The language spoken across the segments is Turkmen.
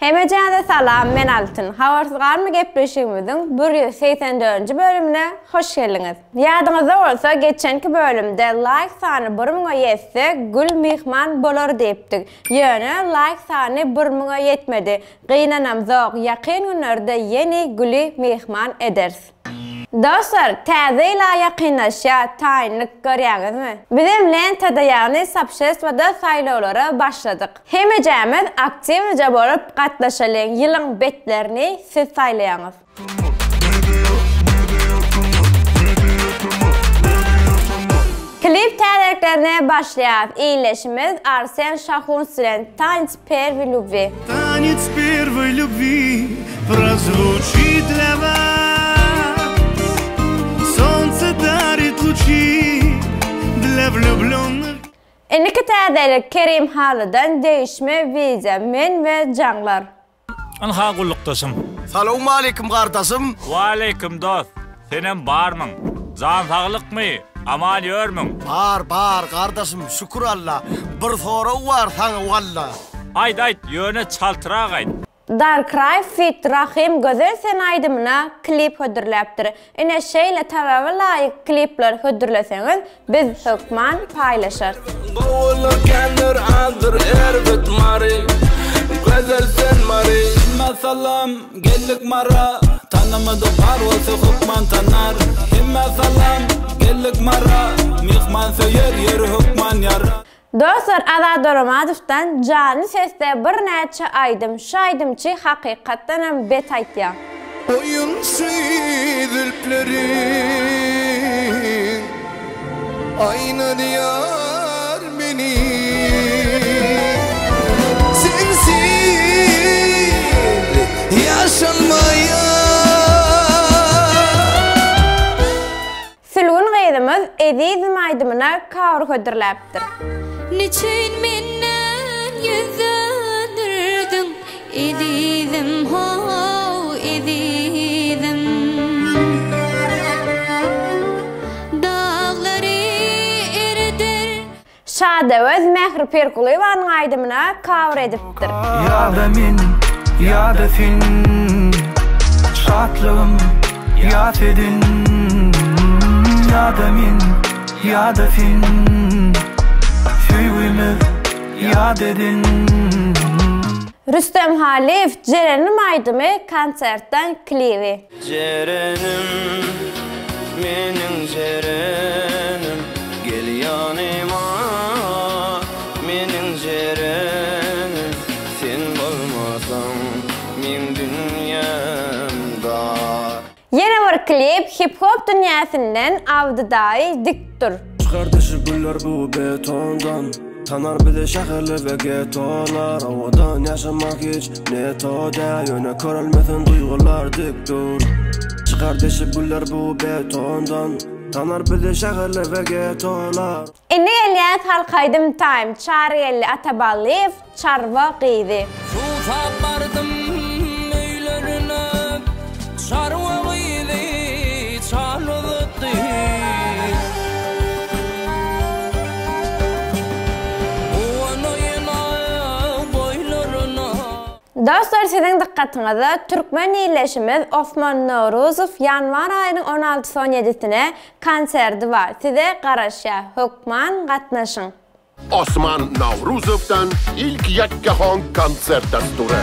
Hemejäňize salam men Altyn. Habarsyz galma gepleşigimiziň 184-nji bölümine hoş geldiňiz. Ýadyňyzda bolsa geçenki bölümde laýk sany bir müňe ýetse Gül myhman bolar diýipdik. Ýöne laýk sany bir müňe ýetmedi. Gynanamzok ýakyn günlerde ýene Güli myhman ederis. Dostlar täze ýyla ýakynlaşýar taýynlyk görýäňizmi? Bizem lentada ýagny sobşestwoda saýlawlara başladyk. Hemejämiz aktiwnyja bolup gatnaşalyň ýylyň betlerini siz saýlaýaňyz. Klip täzeliklerine başlaýas ildeşimiz Arsen Şahuns bilen Tanec perwi lubwi. Tanec perwoý lubwi prozwuçit dla was Solnce darit luçi dla wlýublýonnych. Indiki täzelik Kerim Halydan degişme wideo men we jaňlar. Ynha gullukdaşym. Salowmaleýkim gardaşym. Waleýkim dost. Senem barmyň? Jan saglykmy? Aman ýörmüň? Bar, bar, gardaşym, şükür Alla. Bir sorag bar saňa walla. Aýt, aýt, ýöne çaltrak aýt. Darkrai feat Rahym Gözel sen aýdymyna klip hödürläpdir. Ine şeýle talaba laýyk klipler hödürleseňiz biz hökman paýlaşarys. Gowular kändir azdyr erbet Mary Gözel sen Mary Hemmä salam geldik Mara Tanamadyk bar bolsa hökman tanar Hemmä salam geldik Mara Myhman söýer ýeri hökman ýara. Dostlar Azat Oramadowdan janly sesde birnäçe aýdym şu aýdymçy hakykatdanam bet aýtýa. Oýunçy zülpleriň aýnadýar meni. Sensiz ýaşalmaýar. Sülgün gyzymyz Ezizim aýdymyna cover hödürläpdir. Neçün menden ýüz dönderdiň ezizim how ezizim Daglary ereder Şadöwez Mähri Pirgulyýewanyň aýdymyna cover edipdir. Ýa-da men, ýa-da sen Şatlygym ýat eden Ýa-da men, ýa-da sen Söýgimiz ýat eden. Rüstem Halyýew Jerenim aýdymy konsertden klibi. Jerenim, meniň jerenim, gel ýanyma, meniň jerenim, sen bolmasaň, meň dünýäm dar. Ýene bir klip hip-hop dünýäsinden Abdy daýy dik dur. Çykar dişi güller bu betondan Tanar bizi şäherli we getolar Owadan ýaşamak hiç ne to däl Ýöne körelmesin duýgular dik dur Çykar deşip güller bu betondan Tanar bizi şäherli we getolar. Indi gelýäs halk aýdym time Çarygeldi Ataballyýew Çarwa gyzy. Suwsap bardym öýlerine, Çarwa gyzy çal uzatdy. Guwanaýyn-a boýlaryna. Dostlar siziň dykgatyňyza türkmen illeşimiz Osman Nowruzow ýanwar aýynyň on altysy on ýedisine konserdi bar size garaşýar hökman gatnaşyň. Osman Nawruzowdan ilk ýakkahon konsert dastury.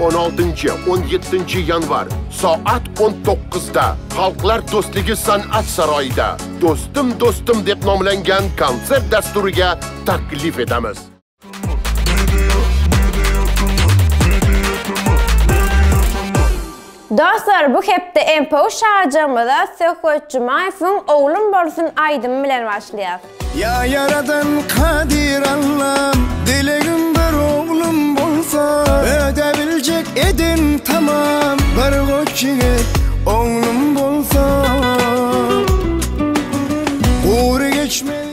On altynjy, on ýetdinji ýanwar, soat on dokuzda Halklar dostligi san'at saroýida Do'stim do'stim deb nomlangan konsert dasturiga taklif etamiz. Dostlar bu hepde MPU şarjamyza Söhbet Jumaýewiň Oglum bolsun aýdymy bilen başlaýas. Ýa ýaradan kadyr Allam Dilegim bir oglum bolsa Ödäbiljek eden tamam Bir goç ýigit oglum bolsa Gury geçmez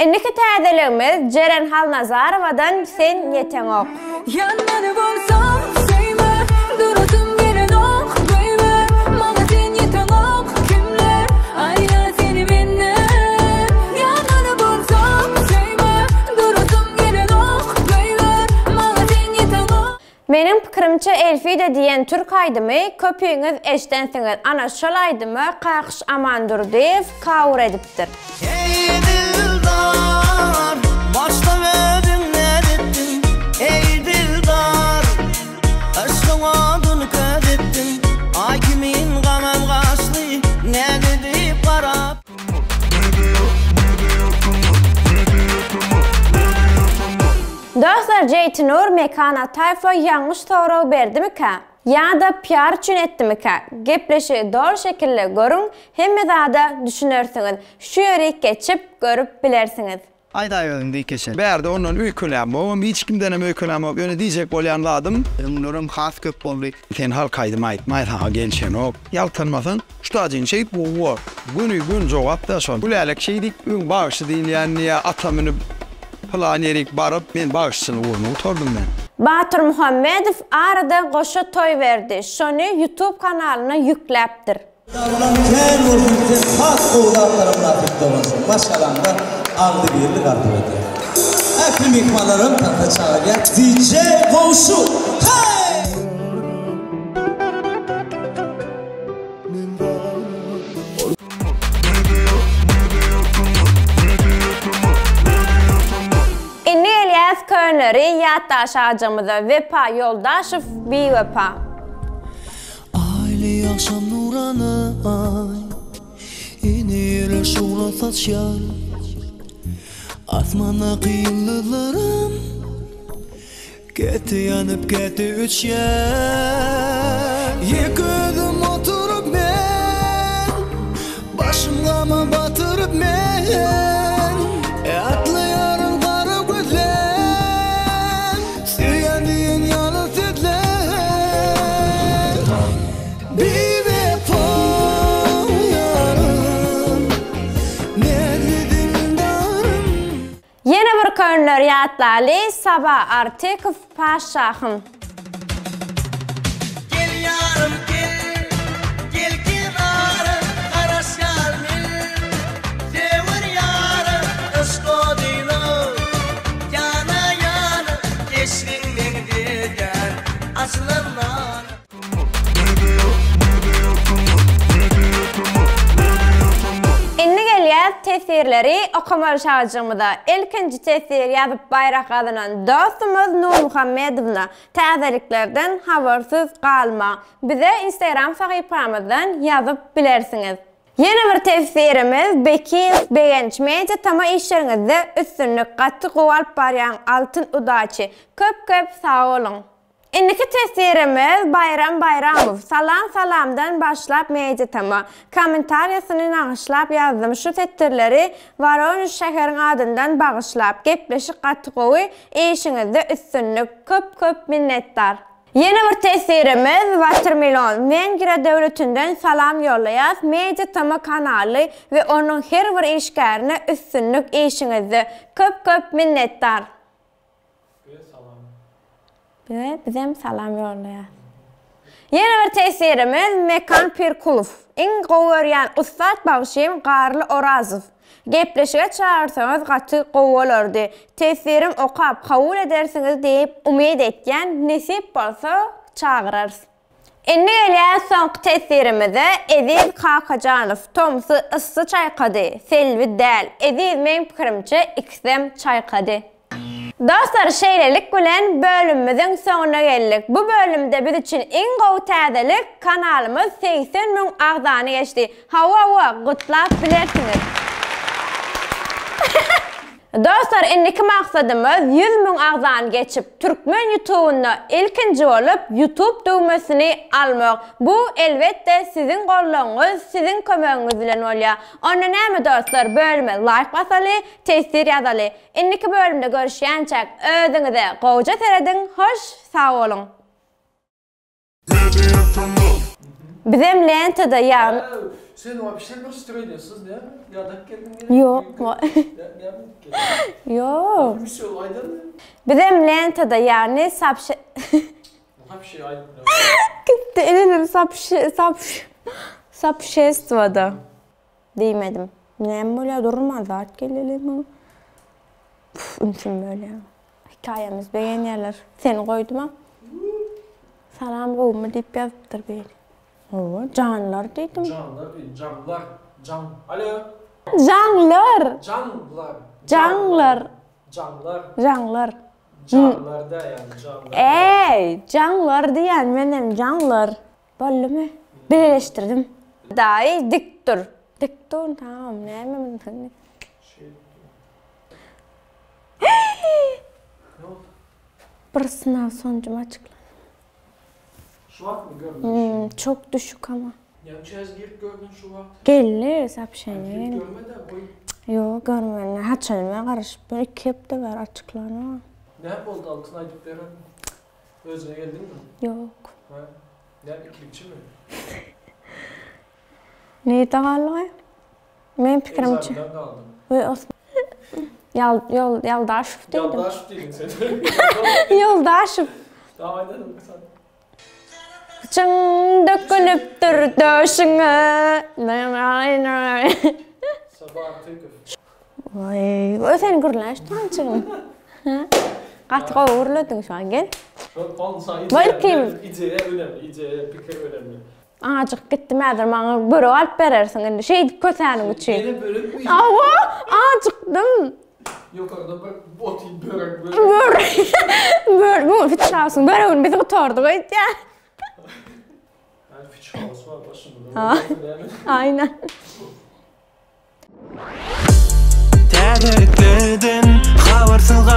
Indiki täzeligimiz Jeren Halnazarowadan Sen ýeteňok. Ýanmany bolsam söýme, Durasym gelenok göýme, Maňa sen ýeteňok kimler aýrar seni menden. Ýanmany bolsam söýme, Durasym gelenok. Pikirimçe Elfida diýen türk aýdymy köpüňiz eşdensiňiz ana şol aýdyma Kakyş Amandurdyýew cover edipdir. Eý dildar, başda özüň nädipdiň? Eý dildar, yşkyň oduny köz etdiň. Aý kimin galam gaşly, näz edip garap. Dostlar Jeýtinur Mekan Ataýewa ýalňyş sorag berdimikä? Ýa-da piar üçin etdimikä? Gepleşigi doly şekilde görüň, hemme zada düşünersiňiz. Şu ýerik geçip görüp bilersiňiz. Aýdaý özüň diýkeşen. Bärde ondan öýkelämogam, hiç kimdenem öýkelämok. Ýöne diýjek bolýan zadym. Öňlerem has köp boldy. Sen halk aýdym aýtmaý saňa gelşenok. Ýaltanmasaň şu tajyny şeýdip gowy bor. Göni göni jogap da şol. Gülälek şeýdip öň bagşy diýilýän diýä ata münüp pylan ýerik baryp men bagşyçylyk ugruny gutardym men. Batyr Muhammedow arada goşa toý berdi şony youtube kanalyna ýükläpdir. Daglaň kän bolsun sen has gowy zatlara mynasyp dogansyň maşgalaňda agzybirlik arzuw edýän. Ähli myhmanlaram tansa çagyrýar DJ Gowşut hey! Indi gelýäs köneleri ýatdaş ajamyza Wepa Ýoldaşow Biwepa. Aýly agşam nurana aý, Ene ýere şugla saçýar. Asmandaky ýyldyzlaram Käte ýanyp, käte öçýär. Ýeke özüm oturyp men, Başym gama batyryp men, Ýatlaýaryn gara gözlem, Söýýän diýen ýalan sözlem. Biwepa ýarym, näzli dildarym. Ýene bir könleri ýatlaly Saba Artykow Paşşahym. Gel ýarym gel, gel kenara, garaşýar men. Söwer ýarym yşk odyna, ýana ýana keşbiň meňzedýän açylan nana. Indi gelýäs teswirleri okamaly şajygymyza. Ilkinji teswir ýazyp baýrak gazanan dostumyz Nurmuhammedowna täzeliklerden habarsyz galmaň. Bize instagram sahypamyzdan ýazyp bilersiňiz. Ýene bir teswirimiz Bekiýew Begenç Media tama işleriňizde üstünlik gaty gowy alyp barýaň Altyn udaçi köp köp sag boluň. Indiki teswirimiz Baýram Baýramow Salam salamdan başlap Media tama kommentariýasyny nagyşlap ýazdym şu setirleri Waronež şäheriň adyndan bagyşlap gepleşik gaty gowy işiňizde üstünlik köp köp minnetdar. Ýene bir teswirimiz Watermelon Wengriýa döwletinden salam ýollaýas Media tama kanaly we onuň her bir işgärine üstünlik işiňizde köp köp minnetdar. Bize salam. Bize bizem salam ýollaýas. Ýene bir teswirimiz Mekan Pirkulow. Iň gowy görýän ussat bagşym Garly Orazow. Gepleşige çagyrsaňyz gaty gowy bolardy. Teswirim okap kabul edersiňiz diýip umyt etýän nesip bolsa çagyrarys. Indi gelýäs soňky teswirimize Eziz Kakajanow tomsy yssy çaýkady, Selbi däl. Eziz meň pikirimçe ikisem çaýkady. Dostlar şeýlelik bilen bölümimiziň soňuna geldik. Bu bölümde biz üçin iň gowy täzelik kanalymyz 80 müň agzany geçdi. Hawa hawa gutlap bilersiňiz. Dostlar indiki maksadymyz 100 müň agzany geçip türkmen ýutubynda ilkinji bolup ýutub düwmesini almak. Bu elbetde siziň goldawyňyz siziň kömegiňiz bilen bolýar. Onda näme dostlar bölüme laýk basaly teswir ýazaly. Indiki bölümde görüşýänçäk özüňize gowja serediň hoş sag boluň. Bizem lentada ýagny. Sen wapşe bir stroýniýasyz näme? Ýadap geldiň gerek? Ýok. Ýok. Bizem lentada ýagny sapşe Gitdi inim sapşe sapş sapşestwoda diýmedim. Näme bolýar durma zat geleli maňa. Ünsüm bölýäň. Hekaýamyz begenýärler. Seni goýduma. Salam gowumy diýip ýazypdyr biri. Hawa, janlar diýdim. Janlar diýdi, jaňlar, jaň. Alo. Jaňlar. Jaňlar. Jaňlar. Jaňlar. Jaňlar. Janlar dä ýaly janlar. Eý, jaňlar diýýän menem jaňlar. Boldumy? Bileleşdirdim. Daýy dik dur. Dik dur tamam näme mundan. Bir synag sonucum açyklandy. Şu wagtmy görmeli? Çok düşük ama. Näme üçin häzir girip gördüň şu wagt? Geldi soobşeniýe Girip geldi. görme-de goý. Ýok görmeli. Haçan men garaşyp bir iki hepde bäri açyklanok. Näme boldy Altyn aýdyp beren? Özüňe geldiňmi? Ýok. Hä? Näme ikilikçimi? Nirde galdyň? Meň pikirimçe. Egzamenden galdyň. We Osman. Ýal ýol Ýoldaşew diýdim. Ýoldaşew diýdiň sen. Ýoldaşew. Tamam aýdalyň sen. Çyň dökülipdir döşüňe. Saba Artykow. Waý, o sen gürläş tançyň. Gaty gowy gürlediň şu an gel. Belki ideýa önemli, ideýa, pikir önemli. Ajyk gitdim häzir maňa börek alyp berersiň indi şeýdip kösäniň üçin. Ýene börekmi? Hawa, ajykdym. Ýokarda bir otyr börek börek. Börek. Börek, bu Fitch House-yň böregini biz gutardyk öýdýän. Hä, Fitch House bar başymyzda. Aýnan. Täzeliklerden habarsyz.